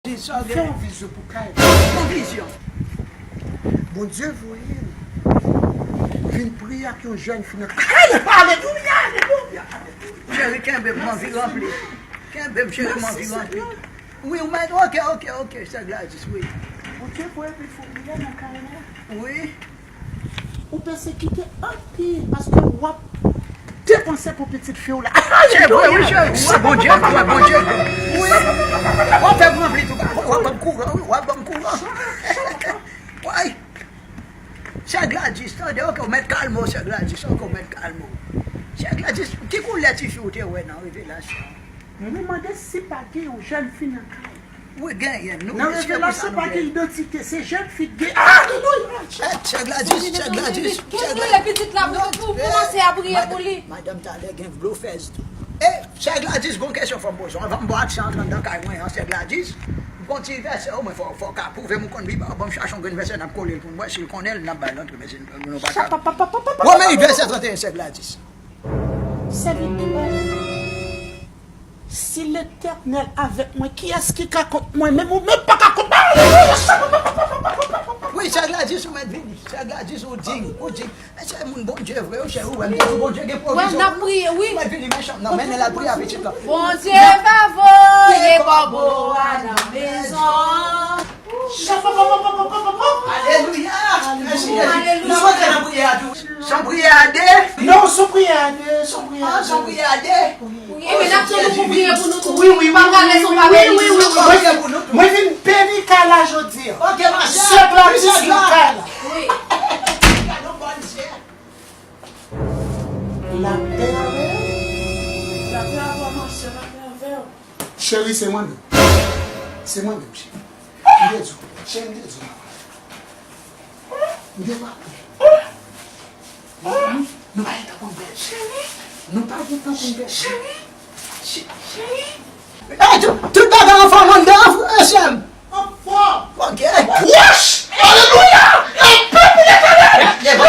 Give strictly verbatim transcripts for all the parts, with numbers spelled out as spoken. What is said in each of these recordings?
Fè yon vizyon pou kay. Yon vizyon. Bondye voye m vin priye ak yon jèn fi nan kay. Alelouya, alelouya, alelouya. Cheri, kenbe m, m anvi ranpli. Kenbe m, cheri, m anvi ranpli. Wi, ou mèt, ok, ok, ok, sè Gladys, wi. Bondye voye m vin fè yon priyè nan kay la. Wi. Ou pèsekite anpil paske w ap depanse pou pitit fi w la. Se vre, wi, cheri. Wi, Bondye, wi, Bondye. Wi. W ap fè m ranpli tou. W ap ban m kouran, wi, w ap ban m kouran. Wi. Sè Gladys, tande, ok, ou mèt kalme w, sè Gladys, ok, ou mèt kalme w. Sè Gladys, ki koulè tifi w te wè nan revelasyon? Mwen mande si pa gen yon jèn fi nan kay. Wi, genyen. Nou, nan revelasyon, pa gen idantite. Se jèn fi k gen. Alelouya! Eh, sè Gladys, sè Gladys, sè Gladys. Gen pitit la pou, pou, pou kòmanse a priye pou li. Madanm, talè gen blofèz tou. Eh, sè Gladys, gon kesyon fò m poze w. Anvan m ba w aksè antre anndan kay mwen an, sè Gladys. M gon ti vèsè, omwen fò, fò w ka pwouve m ou konn Bib. Bon, m chache yon grenn vèsè, n ap kole l pou n wè si l konnen l, n ap ba l antre, men si nou pa ka. Womèn vèsè trannteyen, sè Gladys. Sèvitè, si Letènèl avèk mwen, kiyès ki ka kont mwen? Menm ou menm pa ka kont mwen. Alelouya! Wi, sè Gladys, ou mèt vini. Sè Gladys, ou diy, ou diy. Men se moun Bondye vre, wi, cheri, ou wè m te di Bondye gen pwovizyon. Wè, n ap priye, wi. Ou mèt vini, men chanm nan, mennen l al priye a pitit lan. Bondye va voye kòbo a nan mezon. Alelouya! Mèsi, Jezi. N ap antre nan priyè a tou. Se yon priyè a de? Non, se yon priyè a de, se yon priyè a de. Ah, se yon priyè a de. Wi, men n ap tann ou pou priye pou nou tou. Wi, wi, wi, wi, wi, wi, wi, wi. Mwen vin beni kay la jodi a. Ok, ma chère. Sè Gladys nan kay la. Wi. Lapè avè w. Lapè avè w, ma chère, lapè avè w. Cheri, se mwen menm. Se mwen menm, cheri. M te di w, cheri, m te di w, m te pale. Nou pa gen tan pou n pèdi. Nou pa gen tan pou n pèdi. Cheri, cheri. Eh, tout, tout bagay anfòm anndan an, frè e sè m. Anfòm. Ok. Wouch! Alelouya! Lapè pou Letènèl!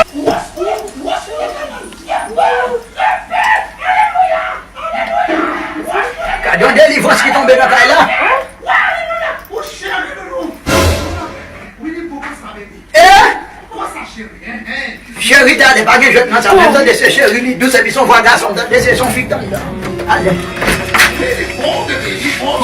Gade yon delivrans ki tonbe nan kay la. Wi, li bon konsa, baby. Eh? Konsa, cheri, hein, hein. Cheri, talè, pa gen jwèt nan sa. Menm tande se cheri, li dous, epi se yon vwa gason, tande se yon fi k tande. Ale. Li bon, baby, li bon.